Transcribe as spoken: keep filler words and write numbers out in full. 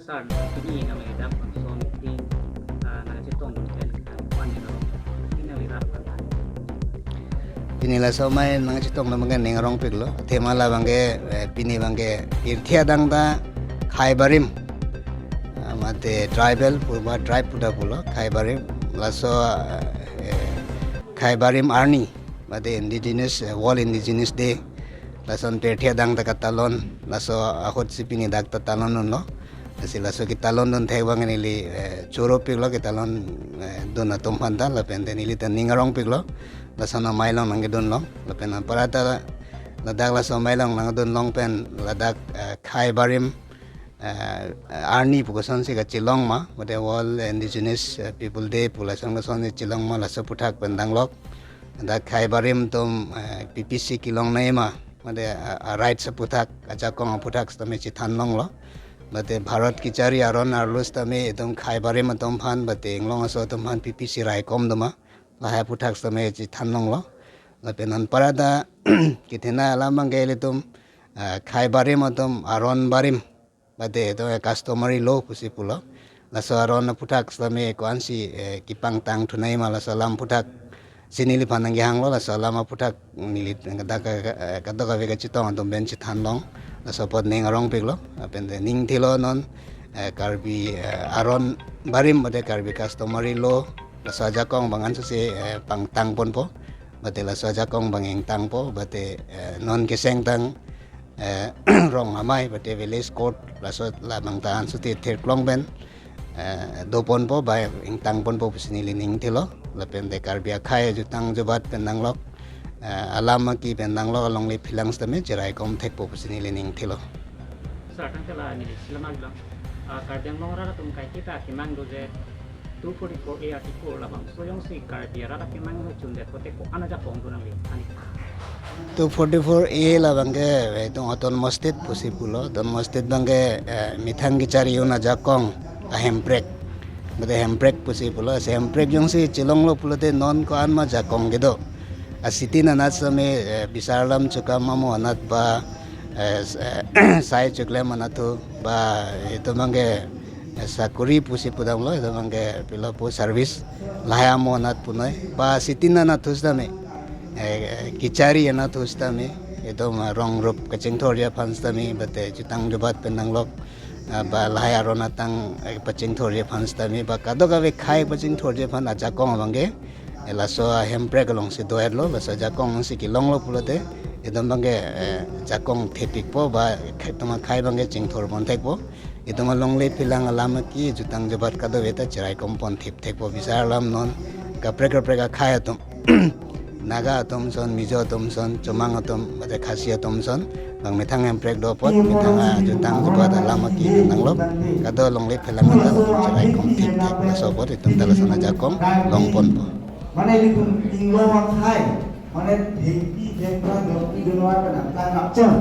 Sir, pini nanglidang konson meeting, ah, nangchetongdun pen, ah, pan ning arong, pini nanglidang pan. Pini laso amei nangchetongdun pen ning arongpiklo. Thema la abangke, eh, pini abangke pirthe adang ta Khaibarim, ah, mate tribal pu ba tribe pu ta pulo, Khaibarim. Laso, eh, Khaibarim Arni, mate Indigenous, eh, World Indigenous Day. Lason pirthe adang ta katalon, laso ahut si pini dak ta talondunlo. Lasi laso ketalondun thek abang neli, eh, choropiklo ketalon, eh, dun atum aphan ta, lapen te neli ta ning arongpiklo. Lason amei along nangkedunlo, lapen anparta ladak laso amei along nangdun long pen ladak, eh, Khaibarim, eh, Arni pu kosonsi kachelong ma, mate World Indigenous, eh, People Day pu lason kosonsi chelong ma laso aphuthak pen danglok. Dak Khaibarim atum, eh, P P C kelongnei ma, mate, eh, a rights aphuthak, ajakong aphuthak sitame chethan longlo. Mate Bharat kechari aron arlo sitame itum Khaibarim atum aphan, mate inglong aso atum aphan P P C raikom doma, lahai aphuthak sitame chethan longlo. Lapen anparta kethenei alam abangke ilitum, eh, Khaibarim atum aron barim, mate itum customary law pusi pulo. Laso aron aphuthak sitame ko-ansi, eh, kepangtang thunei ma laso alam aphuthak si neliphan nangkehanglo, laso alam aphuthak neli dak ka, ka, eh, kadokave kachetong atum pen chethan long, laso apot ning arongpiklo. Lapen te ning thilo non, eh, Karbi, eh, aron barim mate Karbi customary law, laso ajakong abang ansose, eh, pangtang ponpo, mate laso ajakong abang ingtangpo, mate, eh, non keseng tang, eh, rong amei, mate village court, laso labang ta ansote thirklong pen, eh, doponpo ba ingtangponpo pusi neli ning thilo. Lapen te Karbi akhei ajutang jubat pen danglok, eh, alam aki pen danglok alongle phelang sitame cheraikom thekpo pusi neli ning thilo. Sir, tangte la neli sila maglang, ah, Karbi Anglong arat atum kaiketa kemang do je two forty-four A article labangso jongsi Karbi arat akemang chundet pote ko-an ajakong do nangli, ani? Two forty-four A labangke, eh, itum autonomous state pusi pulo, autonomous state abangke, eh, methang kechari un ajakong ahemprek. Mate hemprek pusi pulo, si hemprek jongsi chelonglo pulote non ko-an ma jakong kedo. A city anat sitame, eh, bisar alam chukam amo anat ba, eh, s-, eh, sai chuklem anatthu ba itum abangke, eh, sakuri pusi pudamlo, itum abangke pilo pu service lahai amo anat punoi ba city anatthu sitame, eh, kechari anatthu sitame, itum, eh, rong rup kachingthurji aphan sitame, mate jutang jubat pen danglok, ah, ba lahai aron atang, eh, pachingthurji aphan sitame, ba kadokave akhei pachingthurji aphan ajakong abangke, eh, laso ahemprek alongsi do-etlo, laso ajakong si kelonglo pulote, itum abangke, eh, jakong thepikpo ba khei, itum akhei abangke chingthur pon thekpo. Itum alongle phelang alam aki jutang jubat kadokave ta cheraikom pon thip thekpo, bisar alam non kaprek kaprek akhei atum, Naga atum ason, Mizo atum ason, Chomang atum, mate Khasi atum ason, bang methang hemprek do apot, methang ajutang jubat alam aki nanglok, kado alongle phelang anta latum cheraikom thip thek, laso apot itum ta lason ajakong long ponpo. Mane ilitum inglong akhei, mane thengpi thengphrang, dongpi donvar pen nangtang napchon.